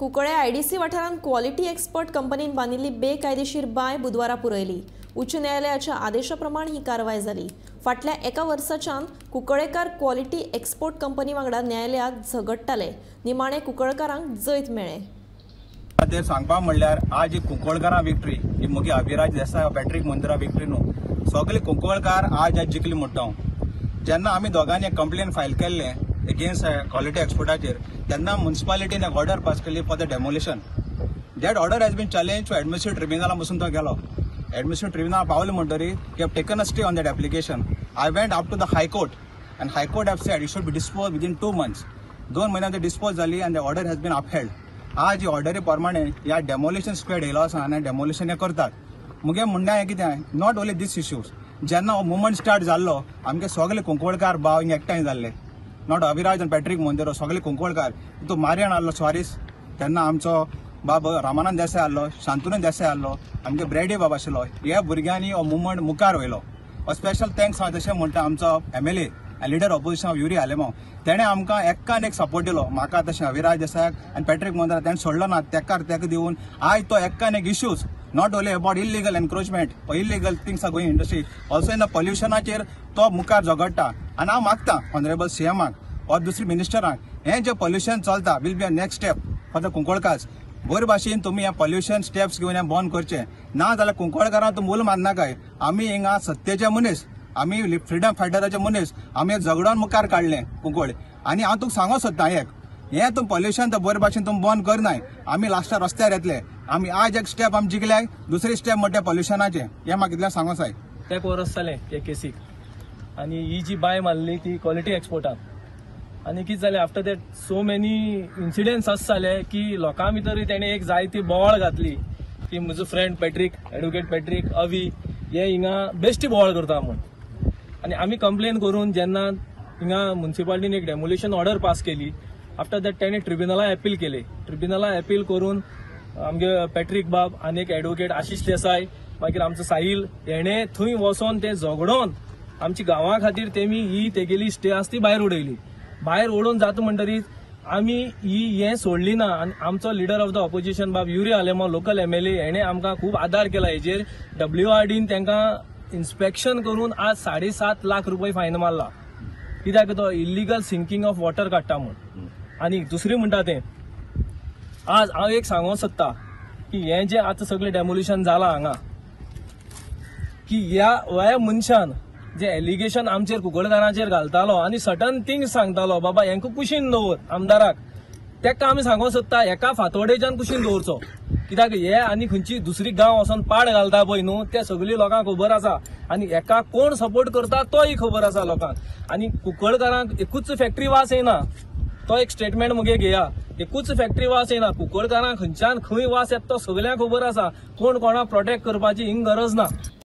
Cuncolim IDC वाठारांत quality expert कंपनीन बांदिल्ली बेकायदेशीर बांय बुधवारा पुरयली. उच्च न्यायालयाच्या आदेशा प्रमाण ही कारवाय जाली. फाटल्या एका वर्साच्यान कुंकळेकार क्वॉलिटी एक्सपोर्ट कंपनी वांगडा न्यायालयात झगडटाले. निमाणे कुंकळकारांक जैत मेळ्ळें. ते सांगपा म्हणल्यार आज ही कुंकळकारां विक्ट्री ही मुगे अभिराज देसाय पॅट्रीक मोंतेरो विक्ट्री न्हू, सगळे कुंकळकार आज आज जिखली म्हणटा हांव. जेन्ना आमी दोगांनी कंप्लेन फायल केल्लें एगेन्स्ट क्वॉलिटी एक्सपोर्टाचेर तेन्ना मुन्सिपालिटीन एक ऑर्डर पास केली for the demolition. That order has been challenge to administrative ट्रिब्युनला पसून तो गेलो. एडमिनिस्ट्रेटिव्ह ट्रिब्युनल पावले म्हणटरी you have taken a stay on that application. I went up to the high court and high court have said it should be dispose within 2 months. 2 म्हयन्यान ते dispose जाली and the order has been upheld. आज ही ऑर्डरी प्रमाणे ह्या demolition squared येयलो आसा आनी डेमोलिशन हें करतात. मुगे म्हणणें हें कितें, not only these issues, जेन्ना हो मुवमेंट स्टार्ट जाल्लो आमगे सगळे कुंकळकार भाव हिंगा एकठांय जाल्ले, not Abhiraj आनी पॅट्रीक मोंतेरो, सगळे कुंकळकार. तो मारियान आहलो स्वारीस, तेन्ना आमचो बाब रामानंद देसाय आहलो, शांतनू देसाय आहलो, आमगे ब्रॅडी बाब आशिल्लो. ह्या भुरग्यांनी हो मुवमेंट मुखार व्हेलो. स्पेशल thanks हांव तशें म्हणटा आमचो MLA leader opposition of Yuri Alemao, तेणें आमकां एक्कान एक सपोर्ट दिलो. म्हाका तशें अभिराज देसायाक आनी पॅट्रीक मोंतेरो तेणें सोडलो ना, तेकार तेका दिवन आयज तो एक्कान एक issues not only about illegal encroachment or illegal things are going industry, also in the पोल्युशनाचेर तो मुखार झगडटा. आनी हांव मागता ऑनरेबल सीएमाक ऑर दुसरी मिनिस्टरांक, हें जें पोल्युशन चलता will be a next step for the कुंकळकार्स. बरे भाशेन तुमी हें पोल्युशन स्टेप्स घेवन हें बंद करचें, ना जाल्यार कुंकळकारांक तूं मूल मारनाकाय. आमी हिंगा सत्तेचे मनीस, आमी फ्रिडम फायटराचे मनीस, आमी झगडोन मुखार काडलें कुंकळ. आनी हांव तुका सांगूंक सोदता एक, हें तूं पोल्युशन तर बरे भाशेन तूं बंद करनाय, आमी लास्टाक रस्त्यार येतले. आमी आज एक स्टेप आमी जिखले, दुसरी स्टेप म्हणटा पोल्युशनाचें, हें म्हाका इतलें सांगूंक जाय. एक वर्स जालें हे केसीक आनी ही जी बांय मारली ती क्वॉलिटी एक्सपोर्टान. आनी कितें जालें after that so many incidents अशें जाले की लोकां भितर तेणें एक जायती बोवाळ घातली की म्हजो फ्रेंड पॅट्रीक, एडवोकेट पॅट्रीक, अवी हे हिंगा बेश्टी बोवाळ करता म्हूण. आनी आमी कंप्लेन करून जेन्ना हिंगा मुन्सिपालिटीन एक डेमोलिशन ऑर्डर पास केली, आफ्टर that तेणें ट्रिब्युनला अपील केले. ट्रिब्युनला अपील करून आमगे पॅट्रीक बाब आनी एक एडवोकेट आशिश देसाय, मागीर आमचो साहील, हेणें थंय वचोन तें झगडोन आमच्या गांवा खातीर तेमी ही तेगेली स्टे आसा ती भायर उडयली. भायर उडोवन जाता म्हणटरीच आमी ही हें सोडली ना. आनी आमचो लिडर ऑफ the opposition बाब युरी आलेमाव, लोकल MLA, हेणें आमकां खूब आदार केला हेजेर. WRDन तांकां इन्स्पेक्शन करून आज 7.5 लाख रुपये फायन मारला, कित्याक तो इल्लिगल सिंकींग ऑफ वॉटर काडटा म्हूण. आनी दुसरी म्हणटा तें आज हांव एक सांगूंक सोदता की हें जें आतां सगळें डेमोलिशन जालां हांगा, की ह्या मनशान जे एलिगेशन आमचेर कुंकळकारांचेर घालतालो आनी सर्टन थिंग्स सांगतालो, बाबा हेंकां कुशीन दवर आमदाराक, तेका आमी सांगूंक सोदता हेका फातोडेच्यान कुशीन दवरचो, कित्याक हे आनी खंयची दुसरी गांव वचोन पाड घालता पळय न्हू, ते सगळी लोकांक खबर आसा आनी हेका कोण सपोर्ट करता तोय खबर आसा लोकांक. आनी कुंकळकारांक एकूच फॅक्टरी वास येना, तो एक स्टेटमेंट मुगे घेया, एकूच फॅक्टरी वास येना, कुंकळकारांक खंयच्यान खंय वास येता तो सगळ्यांक खबर आसा. कोण कोणाक प्रोटेक्ट करपाची हिंग गरज ना.